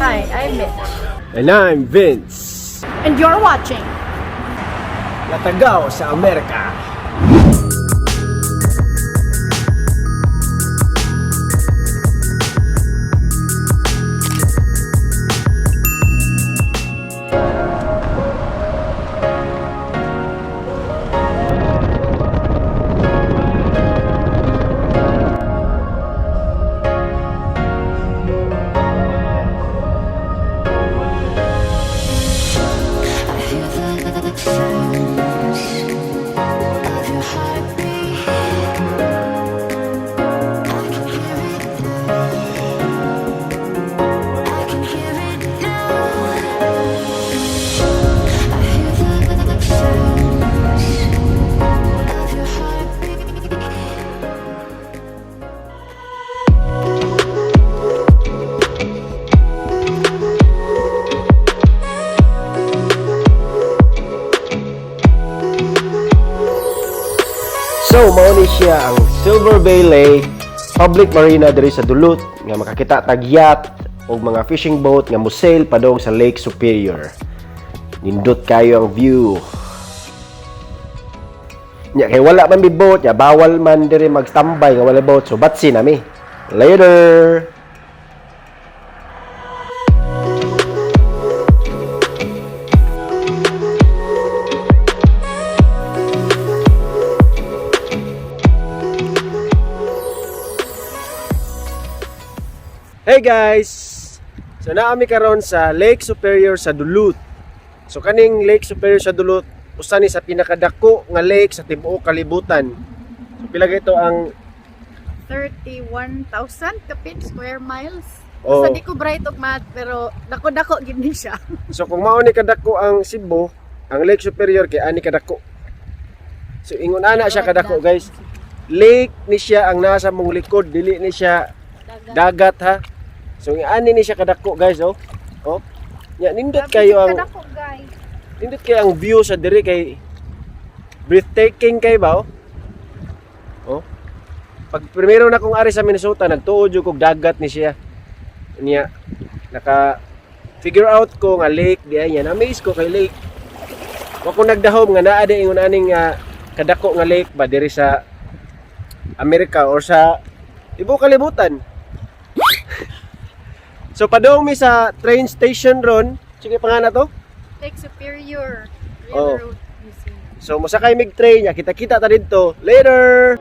Hi, I'm Mitch. And I'm Vince. And you're watching Latagaw sa Amerika. I hear the sounds of your heartbeat. I can hear it. I can hear it now. I hear the sounds of your heartbeat. So, mao ni siya ang Silver Bay Lake Public Marina diri sa Duluth nga makakita tag yacht o mga fishing boat nga mosail padong sa Lake Superior. Nindot kayo ang view. Nya kay wala man mi boat, nya bawal man diri magtambay nga wala boat, so batsi nami. Later. Hey guys! So naami karon sa Lake Superior sa Duluth. So kaning Lake Superior sa Duluth usa ni sa pinakadako nga lake sa tibuok kalibutan. So pila ito ang 31,000 kapit square miles. Oh. Sa di ko bright og math pero dako-dako gid ni siya. So kung mao ni kadako ang Cebu, ang Lake Superior kay ani kadako. So ingon ana siya kadako, guys. Lake ni siya ang nasa mong likod, dili ni siya dagat ha. So ani ni siya kadako, guys, oh. Oh. Nya nindot kayo ang Kadako, guys. nindot kay ang view sa diri kay breathtaking kay ba, oh. Oh. Pag primero na kong ari sa Minnesota, nagtuo jud kog dagat ni siya. Niya naka figure out ko nga lake di ay niya. Na-amaze ko kay lake. Wa ko nagdahom nga naa di ingon aning nga kadako nga lake ba diri sa Amerika or sa tibuok kalibutan. So padung mi sa train station ron. Sige pa nga na to. Lake Superior Oh. Railroad Museum. So mosakay mig train, ya kita-kita ta didto. Later.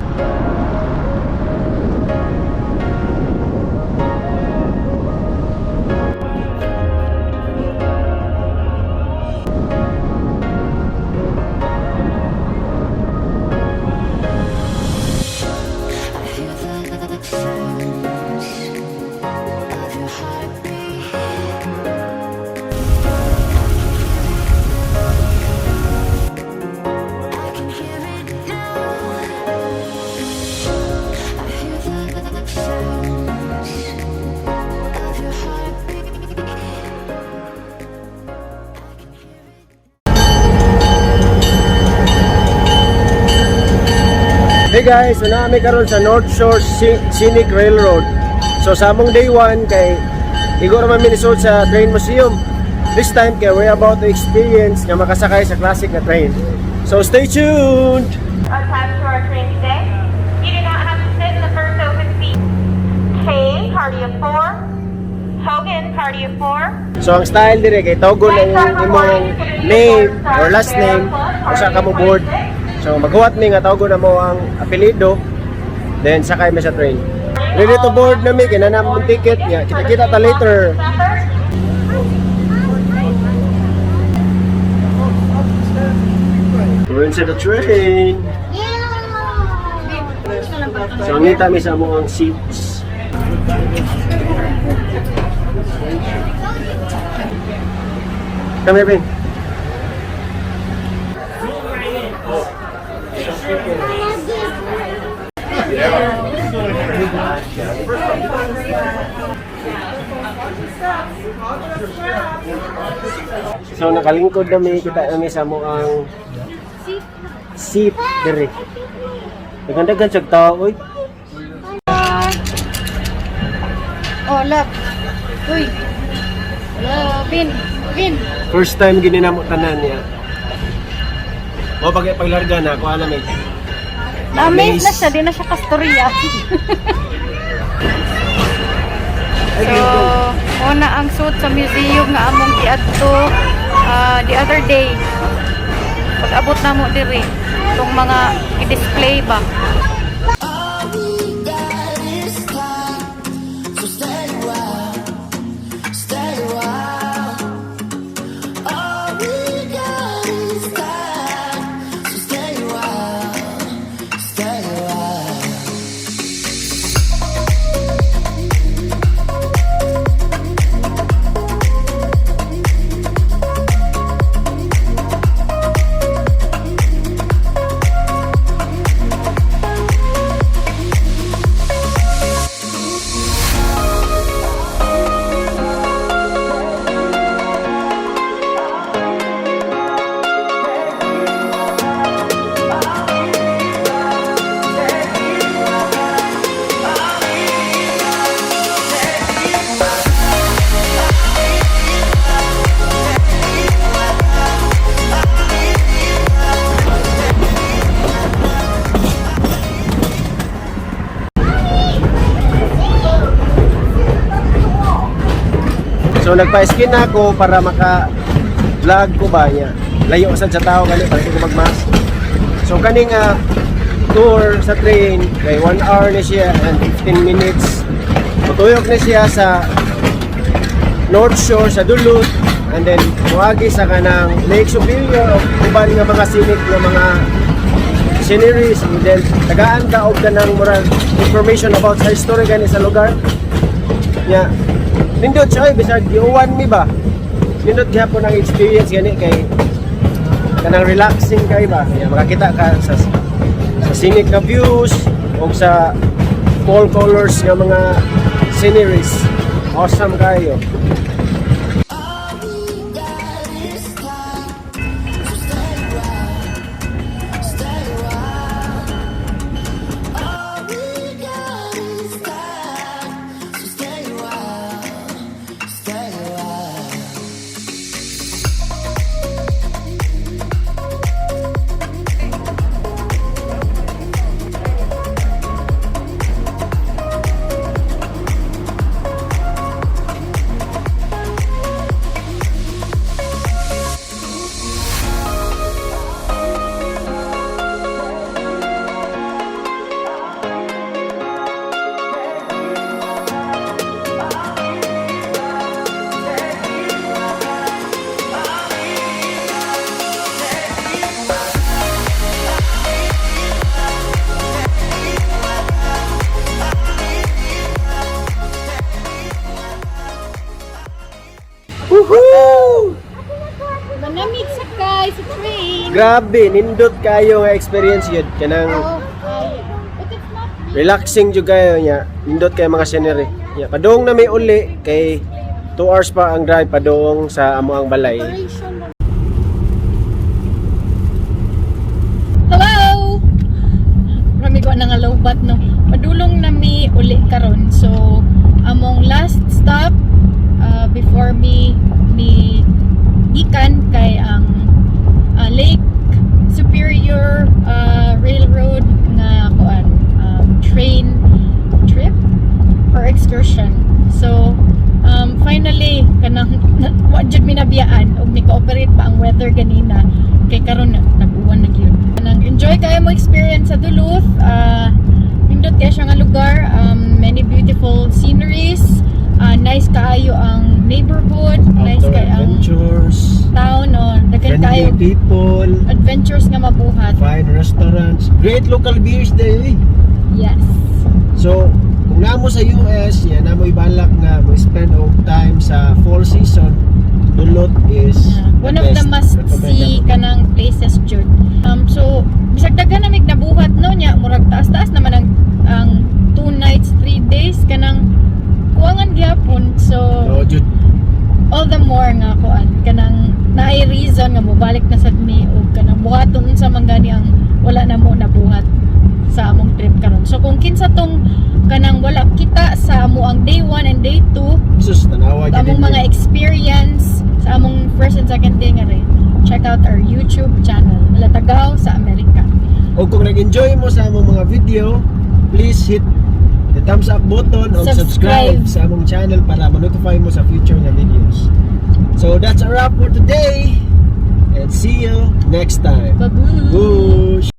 I hear the sounds of your heartbeat. I can hear it now. I hear the sounds of your heartbeat. I can hear it. Hey guys, so naami karon sa North Shore Scenic Railroad. So sa among day 1 kay igo ra man Minnesota sa Train Museum. This time kay we're about to experience nga makasakay sa classic na train. So stay tuned. Attached to our train today. You do not have to sit in the first open seat. Kane, party of four. Hogan, party of four. So ang style dire kay tawgon ang imong name or last name usa ka mo board. So maghuwat mi nga tawgon na mo ang apelyido, then sakay mi sa train. Ready to board na mi kay na namong ticket niya. Kita-kita ta later. We're inside the train. So ngita mi sa among seats. Come here, Ben. So nakalingkod na mi, kita na mi sa among seat diri. Daghan-daghan siya tao oy. Oh, love. Uy. Hello, Vin. Vin. First time gini namo tanan niya. O pag paglarga na ako alam eh. Na-amaze na siya, di na siya kastorya. So, una ang suit sa museum nga among giadto the other day. Pag-abot na mo diri, itong mga i-display ba. All we got is time, so stay a while, stay a while. All we got is time, so stay a while, stay a while. So nagpa-skin na ako para maka vlog ko ba niya. Layo sad sa tao gani para ko magmask. So kani nga tour sa train kay 1 hour ni siya and 15 minutes. Mutuyok ni siya sa North Shore sa Duluth and then muagi sa kanang Lake Superior o uban nga mga scenic nga mga sceneries, and then tagaan ka og kanang murag information about sa history gani sa lugar nya. Nindot siya ay bisag giuwan mi ba, nindot gyapon ang experience gani kay kanang relaxing kay ba nya, makakita ka sa scenic nga views o sa fall colors nga mga sceneries. Awesome kayo. All we got is time, so stay a while, stay a while. All we got is time, so stay a while, stay a while. Woohoo! Manamit sa kay sa train. Grabe, nindot kayo nga experience yun. Kanang Oh, ay. But it's not relaxing jud kayo niya. Nindot kayo mga scenery. Nya, padung na may uli kay 2 hours pa ang drive padung sa amo ang balay. operation. Hello! Rami ko na nga lowbat no. Padulong na mi uli karon. So among last stop before mi ni gikan kay ang Lake Superior Railroad nga kuan train trip or excursion. So finally kanang wa jud mi nabiyaan og ni cooperate pa ang weather ganina kay karon nag-uwan na gyud. Kanang enjoy kayo mo experience sa Duluth. Nindot kay siya nga lugar, many beautiful sceneries, nice kaayo ang neighborhood, nice Outdoor kay ang adventures, town o daghan kaayo friendly people, adventures nga mabuhat. Fine restaurants, great local beers there eh. Yes. So, kung namo sa US, yan namo ibalak nga mo spend og time sa fall season, Duluth is One of the best must see recommendable. kanang places jud. So bisag daghan na mig nabuhat no nya, murag taas-taas naman ang 2 nights, 3 days, kanang kuwangan gyapon. So No, jud. All the more nga kuan, kanang naay reason nga mobalik na sad mi og kanang buhaton unsa man gani ang wala na mo nabuhat sa among trip karon. So kung kinsa tong kanang wala kita sa amo ang day 1 and day 2, Sus, tanawa gyud among ninyo. Mga experience sa among first and second day nga rin, check out our YouTube channel, Latagaw sa Amerika. O kung nag-enjoy mo sa among mga video, please hit the thumbs up button o Subscribe. Subscribe sa among channel para ma-notify mo sa future nga videos. So that's a wrap for today and see you next time. Babu. Boosh!